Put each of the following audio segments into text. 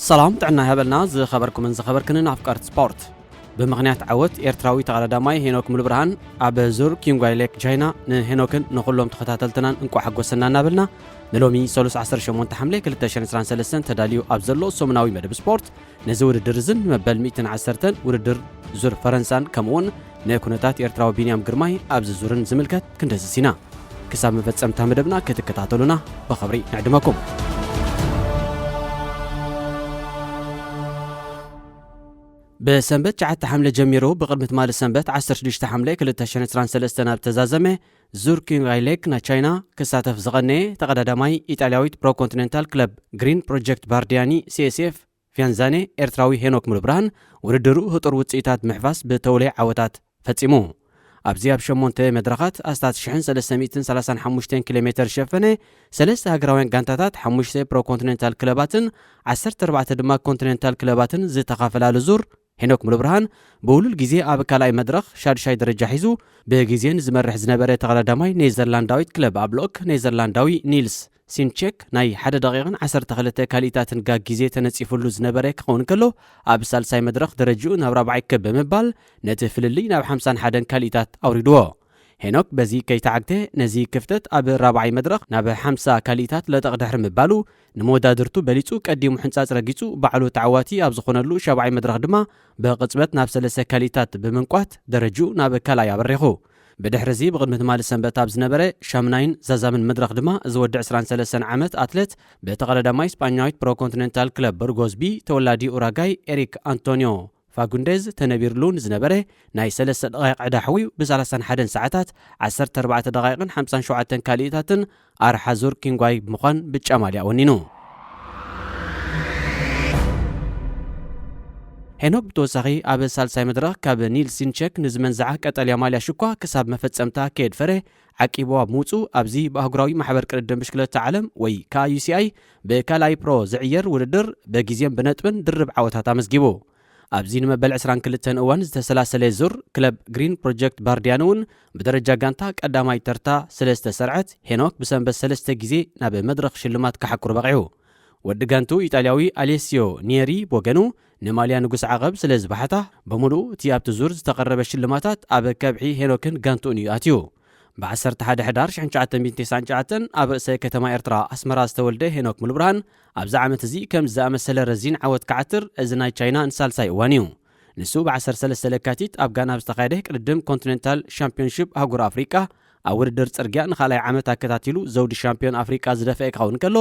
ሰላም ጥዕና ይሃበልና ዝኸበርኩምን ዝኸበርክንን ኣፍቀርቲ ስፖርት። ብምኽንያት ዓወት ኤርትራዊ ተቐዳዳማይ ሄኖክ ሙሉብርሃን ኣብ ዙር ኪንጓይ ሌክ ቻይና፣ ንሄኖክን ንኹሎም ተኸታተልትናን እንቋዕ ሓጎሰና እናበልና፣ ንሎሚ ሰሉስ ዓሰርተ ሸሞንተ ሓምለ ክልተ ሽሕን ዕስራን ሰለስተን ተዳልዩ ኣብ ዘሎ ሰሙናዊ መደብ ስፖርት፣ ነዚ ውድድር እዝን መበል ሚእትን ዓሰርተን ውድድር ዙር ፈረንሳን ከምኡውን ንኩነታት ኤርትራዊ ቢንያም ግርማይ ኣብዚ ዙርን ዝምልከት ክንደስስ ኢና። ክሳብ መፈጸምታ መደብና ክትከታተሉና ብኽብሪ ንዕድመኩም። ብሰንበት ትሽዓተ ሓምለ ጀሚሩ ብቕድሚ ትማሊ ሰንበት ዓሰርተ ሽዱሽተ ሓምለ ክልተ ሽሕን ዕስራን ሰለስተን ኣብ ተዛዘመ ዙር ኪንግ ሃይሌክ ናይ ቻይና ክሳተፍ ዝቐነየ ተቐዳዳማይ ኢጣልያዊት ፕሮኮንቲኔንታል ክለብ ግሪን ፕሮጀክት ባርዲያኒ ሲኤስኤፍ ፊያንዛኔ ኤርትራዊ ሄኖክ ሙሉብርሃን ውድድሩ ህጡር ውጽኢታት ምሕፋስ ብተውለየ ዓወታት ፈጺሙ። ኣብዚ ኣብ ሸሞንተ መድረኻት ኣስታት ሽሕን ሰለስተ ሚእትን ሰላሳን ሓሙሽተን ኪሎ ሜተር ዝሸፈነ ሰለስተ ሃገራውያን ጋንታታት፣ ሓሙሽተ ፕሮኮንቲኔንታል ክለባትን ዓሰርተ ኣርባዕተ ድማ ኮንቲኔንታል ክለባትን ዝተኻፈላሉ ዙር፣ ሄኖክ ሙሉብርሃን ብውሉል ግዜ ኣብ ካልኣይ መድረኽ ሻድሻይ ደረጃ ሒዙ ብግዜ ንዝመርሕ ዝነበረ ተቐዳዳማይ ኔዘርላንዳዊት ክለብ ኣብሎክ ኔዘርላንዳዊ ኒልስ ሲንቼክ ናይ ሓደ ደቂቕን ዓሰርተ ክልተ ካልኢታትን ጋግ ግዜ ተነጺፉሉ ዝነበረ ክኸውን ከሎ፣ ኣብ ሳልሳይ መድረኽ ደረጅኡ ናብ ራብዓይ ክብ ብምባል ነቲ ፍልልይ ናብ ሓምሳን ሓደን ካልኢታት ኣውሪድዎ። ሄኖክ በዚ ከይተዓግተ ነዚ ክፍተት ኣብ ራብዓይ መድረኽ ናብ ሓምሳ ካልኢታት ለጠቕ ድሕሪ ምባሉ፣ ንመወዳድርቱ በሊጹ ቀዲሙ ሕንጻጽ ረጊጹ ባዕሉ ተዓዋቲ ኣብ ዝኾነሉ ሻብዓይ መድረኽ ድማ ብቕጽበት ናብ ሰለስተ ካልኢታት ብምንቋት ደረጅኡ ናብ ካልኣይ ኣበሪኹ። ብድሕሪ እዚ ብቕድሚ ትማሊ ሰንበት ኣብ ዝነበረ ሻምናይን ዛዛምን መድረኽ ድማ እዚ ወዲ ዕስራን ሰለስተን ዓመት ኣትሌት ብተቐዳዳማይ ስጳኛዊት ፕሮኮንቲኔንታል ክለብ በርጎዝቢ ተወላዲ ኡራጋይ ኤሪክ ኣንቶኒዮ ፋጉንዴዝ ተነቢርሉ ንዝነበረ ናይ ሰለስተ ደቓይቕ ዕዳ ሕውዩ ብሰላሳን ሓደን ሰዓታት ዓሰርተ ኣርባዕተ ደቓይቕን ሓምሳን ሸውዓተን ካልኢታትን ኣርሓ ዙር ኪንጓይ ብምዃን ብጫ ማልያ ወኒኑ። ሄኖክ ብተወሳኺ ኣብ ሳልሳይ መድረኽ ካብ ኒልስ ሲንቼክ ንዝመንዝዓ ቀጠልያ ማልያ ሽኳ ክሳብ መፈጸምታ ከየድፈረ ዓቂቡ ኣብ ምውጹ፣ ኣብዚ ብኣህጉራዊ ማሕበር ቅድድም ብሽክለታ ዓለም ወይ ከዓ ዩሲኣይ ብካልኣይ ፕሮ ዝዕየር ውድድር ብግዜን ብነጥብን ድርብ ዓወታት ኣመዝጊቡ። ኣብዚ ንመበል ዕስራን ክልተን እዋን ዝተሰላሰለ ዙር ክለብ ግሪን ፕሮጀክት ባርዲያን እውን ብደረጃ ጋንታ ቀዳማይ ተርታ ስለ ዝተሰርዐት ሄኖክ ብሰንበት ሰለስተ ግዜ ናብ መድረኽ ሽልማት ክሓኩር በቒዑ። ወዲ ጋንቱ ኢጣልያዊ ኣሌሲዮ ኒየሪ ብወገኑ ንማልያ ንጉስ ዓቐብ ስለ ዝበሓታ ብምሉኡ እቲ ኣብቲ ዙር ዝተቐረበ ሽልማታት ኣብ ከብሒ ሄኖክን ጋንቱኡን እዩ ኣትዩ። ብ ዓሰርተ ሓደ ሕዳር ሽሕን ትሽዓተ ሚእትን ተስዓን ትሽዓተን ኣብ ርእሰ ከተማ ኤርትራ ኣስመራ ዝተወልደ ሄኖክ ሙሉብርሃን ኣብዚ ዓመት እዚ ከምዚ ዝኣመሰለ ረዚን ዓወት ክዓትር እዚ ናይ ቻይና ንሳልሳይ እዋን እዩ። ንሱ ብ ዓሰርተ ሰለስተ ለካቲት ኣብ ጋና ኣብ ዝተኻየደ ቅድድም ኮንቲኔንታል ሻምፒዮንሺፕ ኣህጉር ኣፍሪቃ ኣብ ውድድር ጽርግያ ንኻልኣይ ዓመት ኣከታቲሉ ዘውዲ ሻምፒዮን ኣፍሪቃ ዝደፍአ ክኸውን ከሎ፣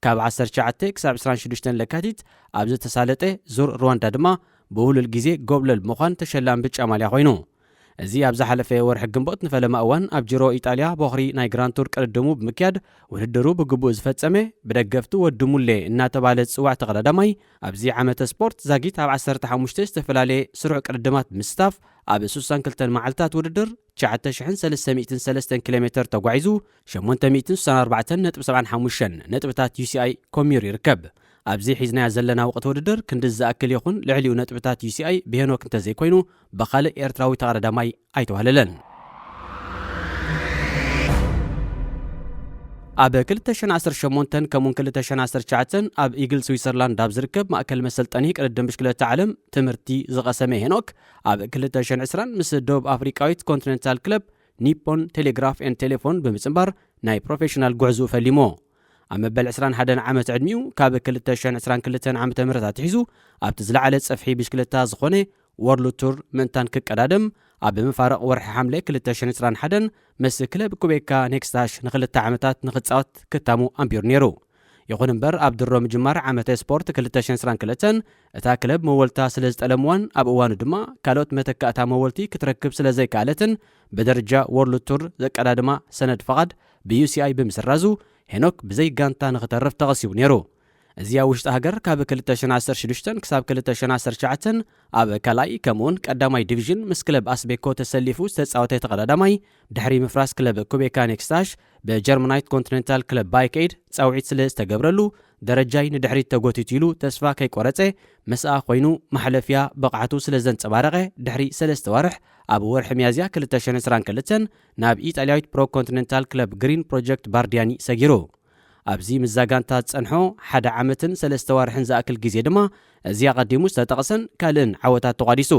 ካብ ዓሰርተ ትሽዓተ ክሳብ ዕስራን ሽዱሽተን ለካቲት ኣብ ዝተሳለጠ ዙር ሩዋንዳ ድማ ብውሉል ግዜ ጎብለል ብምዃን ተሸላሚ ብጫ ማልያ ኮይኑ። እዚ ኣብ ዝሓለፈ ወርሒ ግንቦት ንፈለማ እዋን ኣብ ጂሮ ኢጣልያ ቦኽሪ ናይ ግራንድ ቱር ቅድድሙ ብምክያድ ውድድሩ ብግቡእ ዝፈጸመ፣ ብደገፍቱ ወዲ ሙሌ እናተባህለ ዝጽዋዕ ተቐዳዳማይ፣ ኣብዚ ዓመተ ስፖርት ዛጊት ኣብ ዓሰርተ ሓሙሽተ ዝተፈላለየ ስሩዕ ቅድድማት ብምስታፍ ኣብ ሱሳን ክልተን መዓልታት ውድድር ትሽዓተ ሽሕን ሰለስተ ሚእትን ሰለስተን ኪሎ ሜተር ተጓዒዙ ሸሞንተ ሚእትን ስሳን ኣርባዕተን ነጥቢ ሰብዓን ሓሙሽተን ነጥብታት ዩሲኣይ ኮሚሩ ይርከብ። ኣብዚ ሒዝናዮ ዘለና ወቕቲ ውድድር ክንድዚ ዝኣክል ይኹን ልዕሊኡ ነጥብታት ዩሲኣይ ብሄኖክ እንተዘይኮይኑ ብኻልእ ኤርትራዊ ተቐዳዳማይ ኣይተዋህለለን። ኣብ ክልተ ሽሕን ዓሰርተ ሸሞንተን ከምኡን ክልተ ሽሕን ዓሰርተ ትሽዓተን ኣብ ኢግል ስዊሰርላንድ ኣብ ዝርከብ ማእከል መሰልጠኒ ቅድድም ብሽክለታ ዓለም ትምህርቲ ዝቐሰመ ሄኖክ፣ ኣብ ክልተ ሽሕን ዕስራን ምስ ደቡብ ኣፍሪቃዊት ኮንቲኔንታል ክለብ ኒፖን ቴሌግራፍ ኤንድ ቴሌፎን ብምጽንባር ናይ ፕሮፌሽናል ጉዕዝኡ ፈሊሞ። ኣብ መበል ዕስራን ሓደን ዓመት ዕድሚኡ ካብ ክልተ ሽሕን ዕስራን ክልተን ዓመተ ምህረት ኣትሒዙ ኣብቲ ዝለዓለ ጸፍሒ ብሽክለታ ዝኾነ ወርልድ ቱር ምእንታን ክቀዳደም ኣብ መፋርቕ ወርሒ ሓምለ ክልተ ሽሕን ዕስራን ሓደን ምስ ክለብ ኩቤካ ኔክስታሽ ንኽልተ ዓመታት ንኽጻወት ክታሙ ኣንቢሩ ነይሩ። ይኹን እምበር ኣብ ድሮ ምጅማር ዓመተ ስፖርት ክልተ ሽሕን ዕስራን ክልተን እታ ክለብ መወልታ ስለ ዝጠለምዋን ኣብ እዋኑ ድማ ካልኦት መተካእታ መወልቲ ክትረክብ ስለ ዘይከኣለትን ብደረጃ ወርልድ ቱር ዘቀዳድማ ሰነድ ፈቓድ ብዩሲኣይ ብምስራዙ ሄኖክ ብዘይ ጋንታ ንኽተርፍ ተቐሲቡ ነይሩ። እዚ ኣብ ውሽጢ ሃገር ካብ ክልተ ሽሕን ዓሰርተ ሽዱሽተን ክሳብ ክልተ ሽሕን ዓሰርተ ትሽዓተን ኣብ ካልኣይ ከምኡውን ቀዳማይ ዲቪዥን ምስ ክለብ ኣስቤኮ ተሰሊፉ ዝተጻወተ ተቐዳዳማይ፣ ድሕሪ ምፍራስ ክለብ ኩቤካ ኔክስታሽ ብጀርመናይት ኮንቲኔንታል ክለብ ባይክ ኤድ ጻውዒት ስለ ዝተገብረሉ፣ ደረጃይ ንድሕሪት ተጎቲቱ ኢሉ ተስፋ ከይቆረጸ፣ ምስኣ ኮይኑ ማሕለፍያ ብቕዓቱ ስለ ዘንጸባረቐ፣ ድሕሪ ሰለስተ ኣዋርሕ ኣብ ወርሒ ሚያዝያ ክልተ ሽሕን ዕስራን ክልተን ናብ ኢጣልያዊት ፕሮ ኮንቲኔንታል ክለብ ግሪን ፕሮጀክት ባርዲያኒ ሰጊሩ። ኣብዚ ምስዛ ጋንታ ዝጸንሖ ሓደ ዓመትን ሰለስተ ዋርሕን ዝኣክል ግዜ ድማ፣ እዚ ኣቐዲሙ ዝተጠቕሰን ካልእን ዓወታት ተቋዲሱ።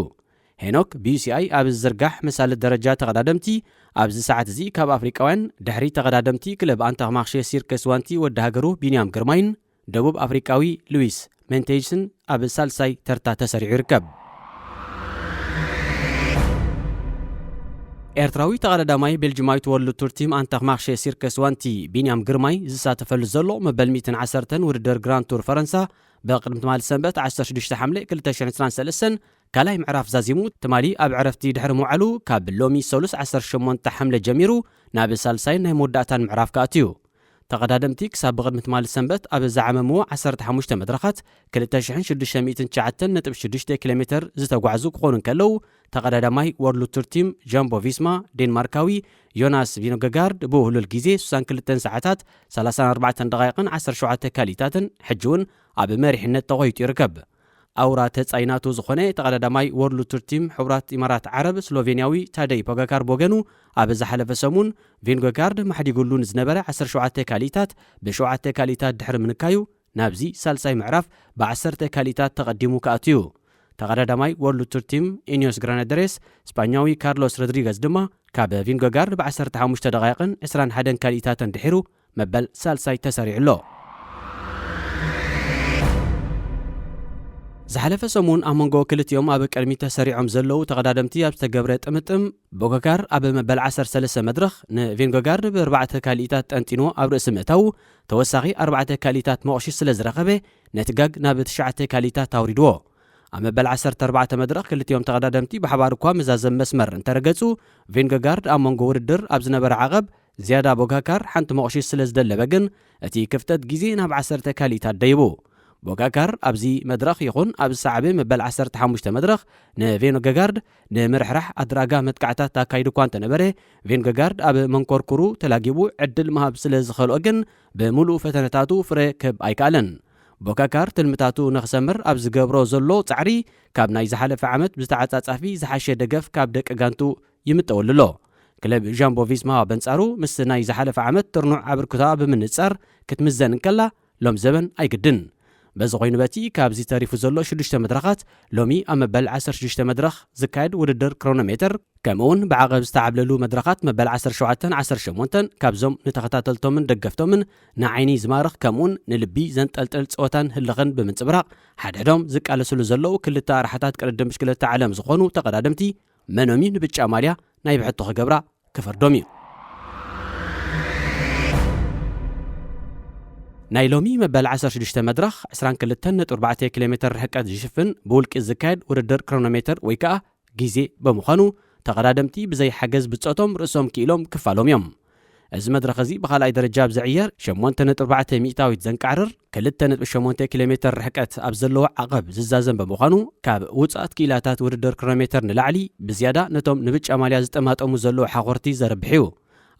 ሄኖክ ብዩ ሲ ኣይ ኣብ ዝዝርጋሕ መሳልጥ ደረጃ ተቐዳደምቲ፣ ኣብዚ ሰዓት እዚ ካብ ኣፍሪቃውያን ድሕሪ ተቐዳደምቲ ክለብ ኣንታክ ማርሼ ሲርከስ ዋንቲ ወዲ ሃገሩ ቢንያም ግርማይን ደቡብ ኣፍሪቃዊ ሉዊስ ሜንቴይስን ኣብ ሳልሳይ ተርታ ተሰሪዑ ይርከብ። ኤርትራዊ ተቐዳዳማይ ቤልጅማዊት ወርልድ ቱር ቲም ኣንታክ ማርሼ ሲርከስ ዋንቲ ቢንያም ግርማይ ዝሳተፈሉ ዘሎ መበል ሚእትን ዓሰርተን ውድድር ግራንድ ቱር ፈረንሳ፣ ብቕድሚ ትማሊ ሰንበት ዓሰርተ ሽዱሽተ ሓምለ ክልተ ሽሕን ዕስራን ሰለስተን ካልኣይ ምዕራፍ ዛዚሙ፣ ትማሊ ኣብ ዕረፍቲ ድሕሪ ምውዓሉ፣ ካብ ሎሚ ሰሉስ ዓሰርተ ሸሞንተ ሓምለ ጀሚሩ ናብ ሳልሳይን ናይ መወዳእታን ምዕራፍ ክኣቱ እዩ። ተቐዳደምቲ ክሳብ ብቕድሚ ትማሊ ሰንበት ኣብ ዝዓመምዎ ዓሰርተ ሓሙሽተ መድረኻት ክልተ ሽሕን ሽዱሽተ ሚእትን ትሽዓተን ነጥቢ ሽዱሽተ ኪሎ ሜተር ዝተጓዕዙ ክኾኑ እንከለዉ፣ ተቐዳዳማይ ወርልድ ቱር ቲም ጃምቦ ቪስማ ዴንማርካዊ ዮናስ ቪኖገጋርድ ብውህሉል ግዜ ስሳን ክልተን ሰዓታት ሰላሳን ኣርባዕተን ደቓይቕን ዓሰርተ ሸውዓተ ካልኢታትን ሕጂ እውን ኣብ መሪሕነት ተቖይጡ ይርከብ። ኣውራ ተጻይ ናቱ ዝኾነ ተቐዳዳማይ ወርልድ ቱር ቲም ሕቡራት ኢማራት ዓረብ ስሎቬንያዊ ታደይ ፖጋካር ብወገኑ፣ ኣብ ዝሓለፈ ሰሙን ቪንጎጋርድ ማሕዲጉሉ ንዝነበረ ዓሰርተ ሸውዓተ ካልኢታት ብሸውዓተ ካልኢታት ድሕሪ ምንካዩ፣ ናብዚ ሳልሳይ ምዕራፍ ብዓሰርተ ካልኢታት ተቐዲሙ ክኣቱ እዩ። ተቐዳዳማይ ወርልድ ቱር ቲም ኢኒዮስ ግራናደሬስ፣ ስጳኛዊ ካርሎስ ሮድሪገዝ ድማ ካብ ቪንጎጋርድ ብዓሰርተ ሓሙሽተ ደቓይቕን ዕስራን ሓደን ካልኢታትን ድሒሩ መበል ሳልሳይ ተሰሪዑ ኣሎ። ዝሓለፈ ሰሙን ኣብ መንጎ ክልቲኦም ኣብ ቅድሚት ተሰሪዖም ዘለዉ ተቐዳደምቲ ኣብ ዝተገብረ ጥምጥም፣ ቦጋካር ኣብ መበል ዓሰርተ ሰለስተ መድረኽ ንቪንጎጋርድ ብኣርባዕተ ካልኢታት ጠንጢንዎ ኣብ ርእሲ ምእታዉ፣ ተወሳኺ ኣርባዕተ ካልኢታት መቑሺሽ ስለ ዝረኸበ፣ ነቲ ጋግ ናብ ትሽዓተ ካልኢታት ኣውሪድዎ። ኣብ መበል ዓሰርተ ኣርባዕተ መድረኽ ክልቲኦም ተቐዳደምቲ ብሓባር እኳ መዛዘም መስመር እንተረገጹ፣ ቪንጎጋርድ ኣብ መንጎ ውድድር ኣብ ዝነበረ ዓቐብ ዝያዳ ቦጋካር ሓንቲ መቑሺሽ ስለ ዝደለበ ግን፣ እቲ ክፍተት ግዜ ናብ ዓሰርተ ካልኢታት ደይቡ። ቦጋካር ኣብዚ መድረኽ ይኹን ኣብ ዝሰዓበ መበል ዓሰርተ ሓሙሽተ መድረኽ ንቬኖገጋርድ ንምርሕራሕ ኣድራጋ መጥቃዕታት ኣካይዱ እኳ እንተነበረ፣ ቬንገጋርድ ኣብ መንኮርኩሩ ተላጊቡ ዕድል ምሃብ ስለ ዝኸልኦ ግን፣ ብምሉእ ፈተነታቱ ፍረ ክህብ ኣይከኣለን። ቦካካር ትልምታቱ ንኽሰምር ኣብ ዝገብሮ ዘሎ ጻዕሪ፣ ካብ ናይ ዝሓለፈ ዓመት ብተዓጻጻፊ ዝሓሸ ደገፍ ካብ ደቂ ጋንቱ ይምጠወሉ ኣሎ። ክለብ ጃምቦ ቪስማ በንጻሩ፣ ምስ ናይ ዝሓለፈ ዓመት ጥርኑዕ ኣበርክቶኣ ብምንጻር ክትምዘን እንከላ፣ ሎም ዘበን ኣይግድን። በዚ ኮይኑ በቲ ካብዚ ተሪፉ ዘሎ ሽዱሽተ መድረኻት፣ ሎሚ ኣብ መበል ዓሰርተ ሽዱሽተ መድረኽ ዝካየድ ውድድር ክሮኖሜተር፣ ከምኡውን ብዓቐብ ዝተዓብለሉ መድረኻት መበል ዓሰርተ ሸውዓተን ዓሰርተ ሸሞንተን፣ ካብዞም ንተኸታተልቶምን ደገፍቶምን ንዓይኒ ዝማርኽ ከምኡውን ንልቢ ዘንጠልጥል ጸወታን ህልኽን ብምንጽብራቕ፣ ሓድሕዶም ዝቃለስሉ ዘለዉ ክልተ ኣርሓታት ቅድድም ብሽክለታ ዓለም ዝኾኑ ተቐዳደምቲ፣ መኖም እዩ ንብጫ ማልያ ናይ ብሕቶ ክገብራ ክፈርዶም እዩ። ናይ ሎሚ መበል ዓሰርተ ሽዱሽተ መድረኽ ዕስራን ክልተን ነጥቢ ኣርባዕተ ኪሎ ሜተር ርሕቀት ዝሽፍን ብውልቂ ዝካየድ ውድድር ክሮኖሜተር ወይ ከኣ ግዜ ብምዃኑ፣ ተቐዳደምቲ ብዘይ ሓገዝ ብጾቶም ርእሶም ክኢሎም ክፋሎም እዮም። እዚ መድረኽ እዚ ብኻልኣይ ደረጃ ኣብ ዝዕየር ሸሞንተ ነጥቢ ኣርባዕተ ሚእታዊት ዘንቃዕርር ክልተ ነጥቢ ሸሞንተ ኪሎ ሜተር ርሕቀት ኣብ ዘለዎ ዓቐብ ዝዛዘም ብምዃኑ፣ ካብ ውጹኣት ክኢላታት ውድድር ክሮኖሜተር ንላዕሊ ብዝያዳ ነቶም ንብጫ ማልያ ዝጠማጠሙ ዘለዉ ሓኾርቲ ዘርብሕ እዩ።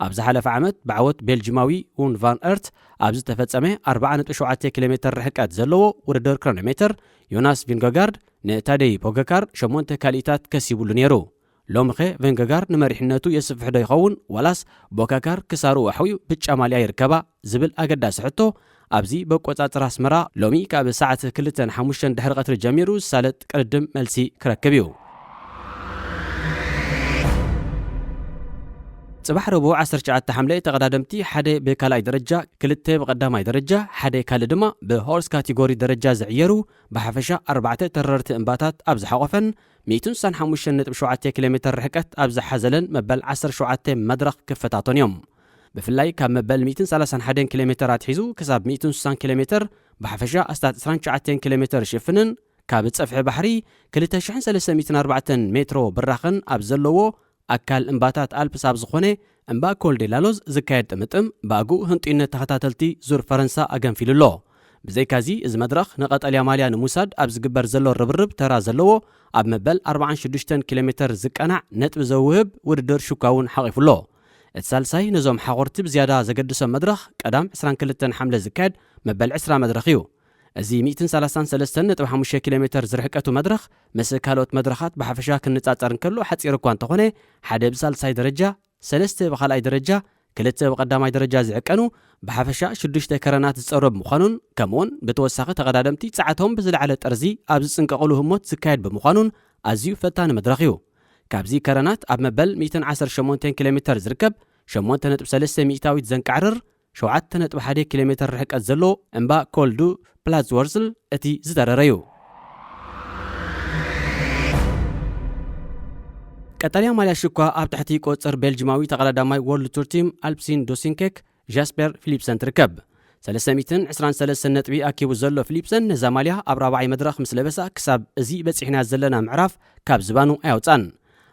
ኣብ ዝሓለፈ ዓመት ብዓወት ቤልጂማዊ ውን ቫን ኤርት ኣብ ዝተፈጸመ ኣርብዓ ነጥቢ ሸውዓተ ኪሎ ሜተር ርሕቀት ዘለዎ ውድድር ክሮኖሜተር፣ ዮናስ ቪንገጋርድ ንታደይ ፖገካር ሸሞንተ ካልኢታት ከሲቡሉ ነይሩ። ሎምኸ ቬንገጋርድ ንመሪሕነቱ የስፍሕ ዶ ይኸውን፣ ዋላስ ቦካካር ክሳርኡ ኣሕዊዩ ብጫ ማልያ ይርከባ ዝብል ኣገዳሲ ሕቶ፣ ኣብዚ በቆጻጽራ ኣስመራ ሎሚ ካብ ሰዓት ክልተን ሓሙሽተን ድሕሪ ቀትሪ ጀሚሩ ዝሳለጥ ቅድድም መልሲ ክረክብ እዩ። ጽባሕ ረቡዕ ዓሰርተ ትሽዓተ ሓምለ ተቐዳደምቲ፣ ሓደ ብካልኣይ ደረጃ፣ ክልተ ብቐዳማይ ደረጃ፣ ሓደ ካልእ ድማ ብሆርስ ካቴጎሪ ደረጃ ዝዕየሩ፣ ብሓፈሻ ኣርባዕተ ተረርቲ እምባታት ኣብ ዝሓቖፈን ሚእትን ስሳን ሓሙሽተን ነጥቢ ሸውዓተ ኪሎ ሜተር ርሕቀት ኣብ ዝሓዘለን መበል ዓሰርተ ሸውዓተ መድረኽ ክፈታተኑ እዮም። ብፍላይ ካብ መበል ሚእትን ሰላሳን ሓደን ኪሎ ሜተር ኣትሒዙ ክሳብ ሚእትን ስሳን ኪሎ ሜተር፣ ብሓፈሻ ኣስታት ዕስራን ትሽዓተን ኪሎ ሜተር ዝሽፍንን ካብ ጸፍሒ ባሕሪ ክልተ ሽሕን ሰለስተ ሚእትን ኣርባዕተን ሜትሮ ብራኸን ኣብ ዘለዎ ኣካል እምባታት ኣልፕስ ኣብ ዝኾነ እምባ ኮል ዴ ላሎዝ ዝካየድ ጥምጥም፣ ብኣግኡ ህንጡይነት ተኸታተልቲ ዙር ፈረንሳ ኣገንፊሉ ኣሎ። ብዘይካዚ፣ እዚ መድረኽ ንቐጠልያ ማልያ ንምውሳድ ኣብ ዝግበር ዘሎ ርብርብ ተራ ዘለዎ፣ ኣብ መበል ኣርባዓን ሽዱሽተን ኪሎ ሜተር ዝቀናዕ ነጥቢ ዘውህብ ውድድር ሽኳ እውን ሓቒፉ ኣሎ። እቲ ሳልሳይ ነዞም ሓኾርቲ ብዝያዳ ዘገድሶም መድረኽ፣ ቀዳም ዕስራን ክልተን ሓምለ ዝካየድ መበል ዕስራ መድረኽ እዩ። እዚ ሚእትን ሰላሳን ሰለስተን ነጥቢ ሓሙሽተ ኪሎ ሜተር ዝርሕቀቱ መድረኽ፣ ምስ ካልኦት መድረኻት ብሓፈሻ ክንጻጸር እንከሎ ሓጺር እኳ እንተኾነ፣ ሓደ ብሳልሳይ ደረጃ፣ ሰለስተ ብኻልኣይ ደረጃ፣ ክልተ ብቐዳማይ ደረጃ ዝዕቀኑ፣ ብሓፈሻ ሽዱሽተ ከረናት ዝጸረብ ምዃኑን፣ ከምኡውን ብተወሳኺ ተቐዳደምቲ ጸዓቶም ብዝለዓለ ጠርዚ ኣብ ዝጽንቀቕሉ ህሞት ዝካየድ ብምዃኑን ኣዝዩ ፈታኒ መድረኽ እዩ። ካብዚ ከረናት ኣብ መበል ሚእትን ዓሰርተ ሸሞንተን ኪሎ ሜተር ዝርከብ ሸሞንተ ነጥቢ ሰለስተ ሚእታዊት ዘንቃዕርር ሸውዓተ ነጥቢ ሓደ ኪሎ ሜተር ርሕቀት ዘሎ እምባ ኮልዱ ፕላትስወርዝል እቲ ዝተረረ እዩ። ቀጠልያ ማልያ ሽኳ ኣብ ትሕቲ ቁጽጽር ቤልጅማዊ ተቐዳዳማይ ወርልድ ቱር ቲም ኣልፕሲን ዶሲንኬክ ጃስፐር ፊሊፕሰን ትርከብ። ሰለስተ ሚእትን ዕስራን ሰለስተን ነጥቢ ኣኪቡ ዘሎ ፊሊፕሰን ነዛ ማልያ ኣብ ራብዓይ መድረኽ ምስ ለበሳ ክሳብ እዚ በጺሕና ዘለና ምዕራፍ ካብ ዝባኑ ኣያውጻን።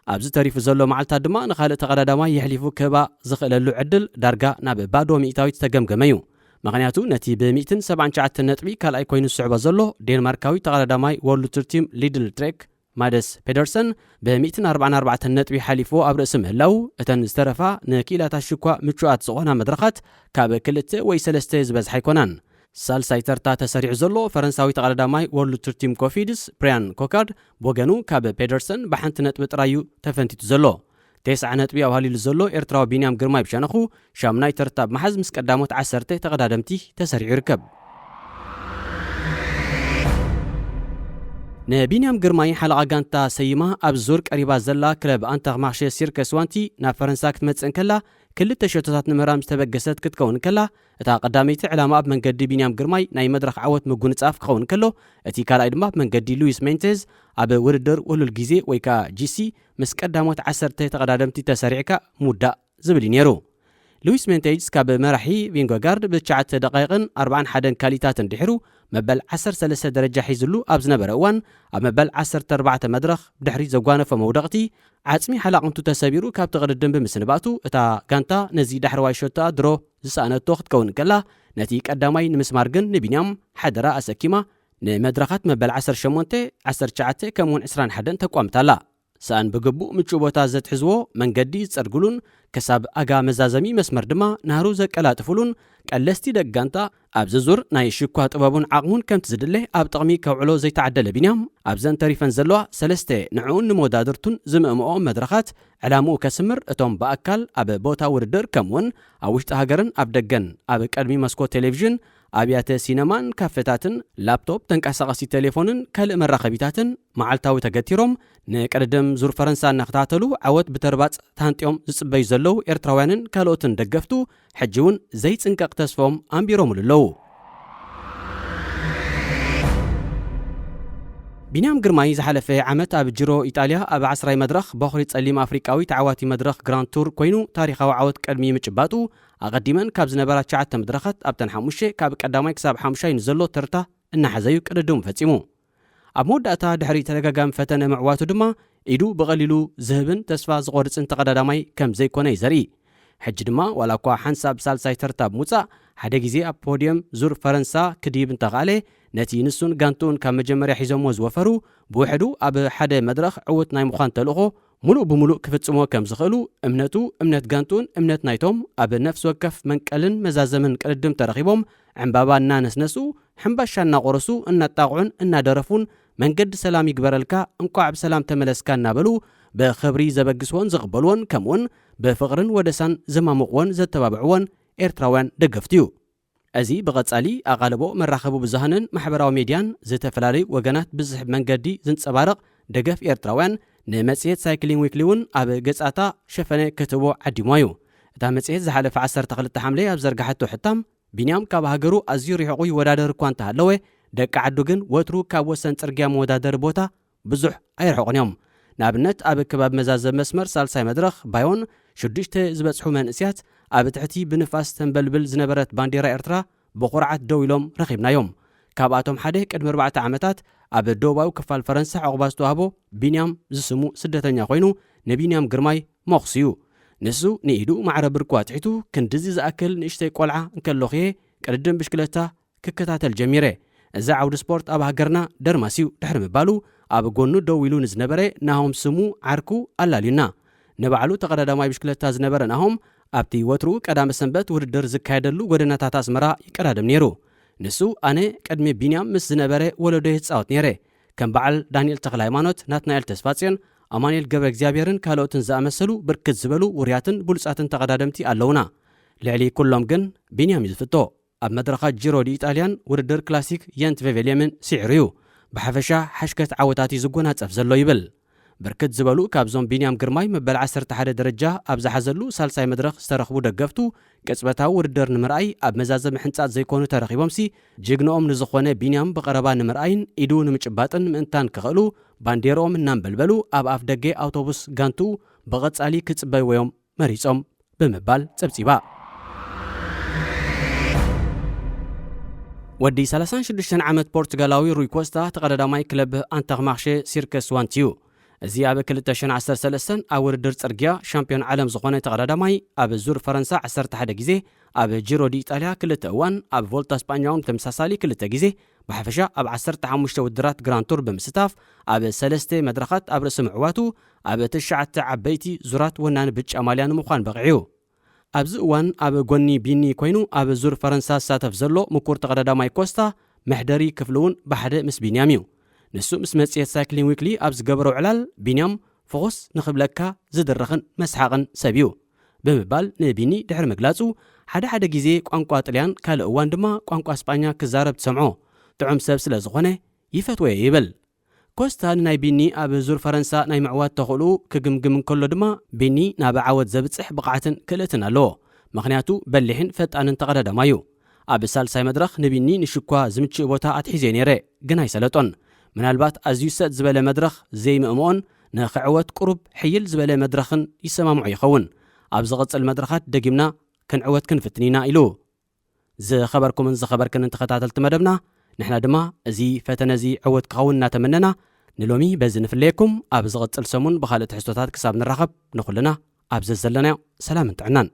ኣብዚ ተሪፉ ዘሎ መዓልታት ድማ ንኻልእ ተቐዳዳማይ የሕሊፉ ክህባ ዝኽእለሉ ዕድል ዳርጋ ናብ ባዶ ሚእታዊት ዝተገምገመ እዩ። ምኽንያቱ ነቲ ብ ሚእትን ሰብዓን ትሽዓተን ነጥቢ ካልኣይ ኮይኑ ዝስዕቦ ዘሎ ዴንማርካዊ ተቐዳዳማይ ወርልድ ቱር ቲም ሊድል ትሬክ ማደስ ፔደርሰን ብ ሚእትን ኣርባዓን ኣርባዕተን ነጥቢ ሓሊፍዎ ኣብ ርእሲ ምህላው፣ እተን ዝተረፋ ንክኢላታት ሽኳ ምቹኣት ዝኾና መድረኻት ካብ ክልተ ወይ ሰለስተ ዝበዝሓ ኣይኮናን። ሳልሳይ ተርታ ተሰሪዑ ዘሎ ፈረንሳዊ ተቐዳዳማይ ወርልድ ቱር ቲም ኮፊድስ ብሪያን ኮካርድ ብወገኑ ካብ ፔደርሰን ብሓንቲ ነጥቢ ጥራይ እዩ ተፈንቲቱ ዘሎ። ተስዓ ነጥቢ ኣውሃሊሉ ዘሎ ኤርትራዊ ቢንያም ግርማይ ብሸነኹ ሻምናይ ተርታ ብምሓዝ ምስ ቀዳሞት ዓሰርተ ተቐዳደምቲ ተሰሪዑ ይርከብ። ንቢንያም ግርማይ ሓለቓ ጋንታ ሰይማ ኣብ ዙር ቀሪባ ዘላ ክለብ ኣንተርማርሼ ሲርከስ ዋንቲ ናብ ፈረንሳ ክትመጽእ እንከላ ክልተ ሸቶታት ንምህራም ዝተበገሰት ክትከውን እንከላ፣ እታ ቀዳመይቲ ዕላማ ኣብ መንገዲ ቢንያም ግርማይ ናይ መድረኽ ዓወት ምጉንጻፍ ክኸውን እንከሎ፣ እቲ ካልኣይ ድማ ኣብ መንገዲ ሉዊስ ሜንቴዝ ኣብ ውድድር ውህሉል ግዜ ወይ ከኣ ጂሲ ምስ ቀዳሞት ዓሰርተ ተቐዳደምቲ ተሰሪዕካ ምውዳእ ዝብል እዩ ነይሩ። ሉዊስ ሜንቴዝ ካብ መራሒ ቪንጎጋርድ ብትሽዓተ ደቃይቕን ኣርባዓን ሓደን ካሊታትን ድሒሩ መበል ዓሰርተ ሰለስተ ደረጃ ሒዝሉ ኣብ ዝነበረ እዋን፣ ኣብ መበል ዓሰርተ ኣርባዕተ መድረኽ ብድሕሪ ዘጓነፎ መውደቕቲ ዓጽሚ ሓላቕንቱ ተሰቢሩ ካብቲ ቅድድም ብምስንባቱ፣ እታ ጋንታ ነዚ ዳሕረዋይ ሸቶኣ ድሮ ዝሰኣነቶ ክትከውን እንከላ፣ ነቲ ቀዳማይ ንምስማር ግን ንቢንያም ሓደራ ኣሰኪማ ንመድረኻት መበል ዓሰርተ ሸሞንተ፣ ዓሰርተ ትሽዓተ ከምኡውን ዕስራን ሓደን ተቋምታ ኣላ። ሰኣን ብግቡእ ምቹእ ቦታ ዘትሕዝዎ፣ መንገዲ ዝጸርግሉን ክሳብ ኣጋ መዛዘሚ መስመር ድማ ናህሩ ዘቀላጥፍሉን ቀለስቲ ደቂ ጋንታ ኣብዚ ዙር ናይ ሽኳ ጥበቡን ዓቕሙን ከምቲ ዝድለ ኣብ ጥቕሚ ከውዕሎ ዘይተዓደለ ቢንያም፣ ኣብዘን ተሪፈን ዘለዋ ሰለስተ ንዕኡን ንመወዳድርቱን ዝምእምኦ መድረኻት ዕላምኡ ከስምር እቶም ብኣካል ኣብ ቦታ ውድድር ከምኡውን ኣብ ውሽጢ ሃገርን ኣብ ደገን ኣብ ቅድሚ መስኮት ቴሌቪዥን ኣብያተ ሲነማን ካፌታትን ላፕቶፕ ተንቀሳቐሲ ቴሌፎንን ካልእ መራኸቢታትን መዓልታዊ ተገቲሮም ንቅድድም ዙር ፈረንሳ እናኸታተሉ ዓወት ብተርባጽ ተሃንጥዮም ዝጽበዩ ዘለዉ ኤርትራውያንን ካልኦትን ደገፍቱ ሕጂ እውን ዘይጽንቀቕ ተስፎም ኣንቢሮምሉ ኣለዉ። ቢንያም ግርማይ ዝሓለፈ ዓመት ኣብ ጅሮ ኢጣልያ ኣብ ዓስራይ መድረኽ በኹሪ ጸሊም ኣፍሪቃዊ ተዓዋቲ መድረኽ ግራንድ ቱር ኮይኑ ታሪኻዊ ዓወት ቅድሚ ምጭባጡ ኣቐዲመን ካብ ዝነበራ ትሽዓተ መድረኻት ኣብተን ሓሙሽተ ካብ ቀዳማይ ክሳብ ሓሙሻይ ንዘሎ ተርታ እናሓዘዩ ቅድድሙ ፈጺሙ። ኣብ መወዳእታ ድሕሪ ተደጋጋሚ ፈተነ ምዕዋቱ ድማ ኢዱ ብቐሊሉ ዝህብን ተስፋ ዝቖርጽን ተቐዳዳማይ ከም ዘይኮነ እዩ ዘርኢ። ሕጂ ድማ ዋላ እኳ ሓንሳብ ሳልሳይ ተርታ ብምውጻእ ሓደ ግዜ ኣብ ፖድየም ዙር ፈረንሳ ክድይብ እንተኸኣለ፣ ነቲ ንሱን ጋንትኡን ካብ መጀመርያ ሒዞምዎ ዝወፈሩ ብውሕዱ ኣብ ሓደ መድረኽ ዕዉት ናይ ምዃን ተልእኾ ምሉእ ብምሉእ ክፍጽምዎ ከም ዝኽእሉ እምነቱ፣ እምነት ጋንትኡን እምነት ናይቶም ኣብ ነፍሲ ወከፍ መንቀልን መዛዘምን ቅድድም ተረኺቦም ዕምባባ እናነስነሱ፣ ሕምባሻ እናቖረሱ፣ እናጣቕዑን እናደረፉን መንገዲ ሰላም ይግበረልካ፣ እንቋዕ ብሰላም ተመለስካ እናበሉ ብኽብሪ ዘበግስዎን ዝቕበልዎን ከምኡውን ብፍቕርን ወደሳን ዘማሙቕዎን ዘተባብዕዎን ኤርትራውያን ደገፍቱ እዩ። እዚ ብቐጻሊ ኣቓልቦ መራኸቢ ብዙሃንን ማሕበራዊ ሜድያን ዝተፈላለዩ ወገናት ብዝስሕብ መንገዲ ዝንጸባረቕ ደገፍ ኤርትራውያን ንመጽሔት ሳይክሊንግ ዊክሊ እውን ኣብ ገጻታ ሸፈነ ክትህቦ ዓዲሞ እዩ። እታ መጽሔት ዝሓለፈ ዓሰርተ ክልተ ሓምለ ኣብ ዘርጋሓቶ ሕታም፣ ቢንያም ካብ ሃገሩ ኣዝዩ ርሒቑ ይወዳደር እኳ እንተሃለወ፣ ደቂ ዓዱ ግን ወትሩ ካብ ወሰን ጽርግያ መወዳደሪ ቦታ ብዙሕ ኣይርሕቑን እዮም። ንኣብነት፣ ኣብ ከባቢ መዛዘብ መስመር ሳልሳይ መድረኽ ባዮን ሽዱሽተ ዝበጽሑ መንእስያት ኣብ ትሕቲ ብንፋስ ተንበልብል ዝነበረት ባንዴራ ኤርትራ ብኹርዓት ደው ኢሎም ረኺብናዮም። ካብኣቶም ሓደ ቅድሚ ኣርባዕተ ዓመታት ኣብ ደቡባዊ ክፋል ፈረንሳ ዕቑባ ዝተዋህቦ ቢንያም ዝስሙ ስደተኛ ኮይኑ ንቢንያም ግርማይ መኹሱ እዩ። ንሱ ንኢዱ ማዕረ ብርኩ ኣትሒቱ ክንድዚ ዝኣክል ንእሽተይ ቆልዓ እንከለኹ'የ ቅድድም ብሽክለታ ክከታተል ጀሚረ። እዚ ዓውዲ ስፖርት ኣብ ሃገርና ደርማስ እዩ ድሕሪ ምባሉ ኣብ ጎኑ ደው ኢሉ ንዝነበረ ናሆም ስሙ ዓርኩ ኣላልዩና። ንባዕሉ ተቐዳዳማይ ብሽክለታ ዝነበረ ናሆም ኣብቲ ወትሩ ቀዳመ ሰንበት ውድድር ዝካየደሉ ጎደናታት ኣስመራ ይቀዳደም ነይሩ። ንሱ ኣነ ቅድሚ ቢንያም ምስ ዝነበረ ወለዶየ ይጻወት ነይረ። ከም በዓል ዳንኤል ተኽለ ሃይማኖት፣ ናትናኤል ተስፋጽዮን፣ ኣማኑኤል ገብረ እግዚኣብሔርን ካልኦትን ዝኣመሰሉ ብርክት ዝበሉ ውሩያትን ብሉጻትን ተቐዳደምቲ ኣለዉና። ልዕሊ ኩሎም ግን ቢንያም እዩ ዝፍቶ። ኣብ መድረኻት ጂሮ ዲ ኢጣልያን ውድድር ክላሲክ የንት ቬቬልየምን ስዒሩ እዩ። ብሓፈሻ ሓሽከት ዓወታት እዩ ዝጎናጸፍ ዘሎ ይብል። ብርክት ዝበሉ ካብዞም ቢንያም ግርማይ መበል ዓሰርተ ሓደ ደረጃ ኣብ ዝሓዘሉ ሳልሳይ መድረኽ ዝተረኽቡ ደገፍቱ ቅጽበታዊ ውድድር ንምርኣይ ኣብ መዛዘሚ ሕንጻት ዘይኮኑ ተረኺቦምሲ፣ ጅግንኦም ንዝኾነ ቢንያም ብቐረባ ንምርኣይን ኢዱ ንምጭባጥን ምእንታን ክኽእሉ፣ ባንዴርኦም እናንበልበሉ ኣብ ኣፍ ደገ ኣውቶቡስ ጋንቱ ብቐጻሊ ክጽበይዎ እዮም መሪጾም ብምባል ጸብጺባ። ወዲ ሰላሳን ሽዱሽተን ዓመት ፖርቱጋላዊ ሩይ ኮስታ ተቐዳዳማይ ክለብ ኣንተርማርሼ ሲርከስ ዋንት እዩ። እዚ ኣብ ክልተ ሽሕን ዓሰርተ ሰለስተን ኣብ ውድድር ጽርግያ ሻምፒዮን ዓለም ዝኾነ ተቐዳዳማይ፣ ኣብ ዙር ፈረንሳ ዓሰርተ ሓደ ግዜ፣ ኣብ ጂሮ ዲ ኢጣልያ ክልተ እዋን፣ ኣብ ቮልታ ስጳኛ እውን ተመሳሳሊ ክልተ ግዜ፣ ብሓፈሻ ኣብ ዓሰርተ ሓሙሽተ ውድድራት ግራንድ ቱር ብምስታፍ፣ ኣብ ሰለስተ መድረኻት ኣብ ርእሲ ምዕዋቱ፣ ኣብ ትሽዓተ ዓበይቲ ዙራት ወናኒ ብጫ ማልያ ንምዃን በቒዑ። ኣብዚ እዋን ኣብ ጎኒ ቢኒ ኮይኑ ኣብ ዙር ፈረንሳ ዝሳተፍ ዘሎ ምኩር ተቐዳዳማይ ኮስታ፣ መሕደሪ ክፍሉ እውን ብሓደ ምስ ቢንያም እዩ። ንሱ ምስ መጽሔት ሳይክሊን ዊክሊ ኣብ ዝገበሮ ዕላል፣ ቢንያም ፍኹስ ንኽብለካ ዝድርኽን መስሓቕን ሰብ እዩ ብምባል ንቢኒ ድሕሪ ምግላጹ፣ ሓደ ሓደ ግዜ ቋንቋ ጥልያን ካልእ እዋን ድማ ቋንቋ ስጳኛ ክዛረብ ትሰምዖ። ጥዑም ሰብ ስለ ዝኾነ ይፈትወዮ ይብል። ኮስታ ንናይ ቢኒ ኣብ ዙር ፈረንሳ ናይ ምዕዋት ተኽእልኡ ክግምግም እንከሎ ድማ፣ ቢኒ ናብ ዓወት ዘብጽሕ ብቕዓትን ክእለትን ኣለዎ። ምኽንያቱ በሊሕን ፈጣንን ተቐዳዳማይ እዩ። ኣብ ሳልሳይ መድረኽ ንቢኒ ንሽኳ ዝምችእ ቦታ ኣትሒዘዮ ነይረ፣ ግን ኣይሰለጦን። ምናልባት ኣዝዩ ሰጥ ዝበለ መድረኽ ዘይምእምኦን ንኽዕወት ቁሩብ ሕይል ዝበለ መድረኽን ይሰማምዖ ይኸውን። ኣብ ዝቕጽል መድረኻት ደጊምና ክንዕወት ክንፍትን ኢና ኢሉ። ዝኸበርኩምን ዝኸበርክንን ተኸታተልቲ መደብና፣ ንሕና ድማ እዚ ፈተነ እዚ ዕወት ክኸውን እናተመነና፣ ንሎሚ በዚ ንፍለየኩም። ኣብ ዝቕጽል ሰሙን ብኻልእ ትሕዝቶታት ክሳብ ንራኸብ፣ ንኹልና ኣብ ዘዘለናዮ ሰላምን ጥዕናን።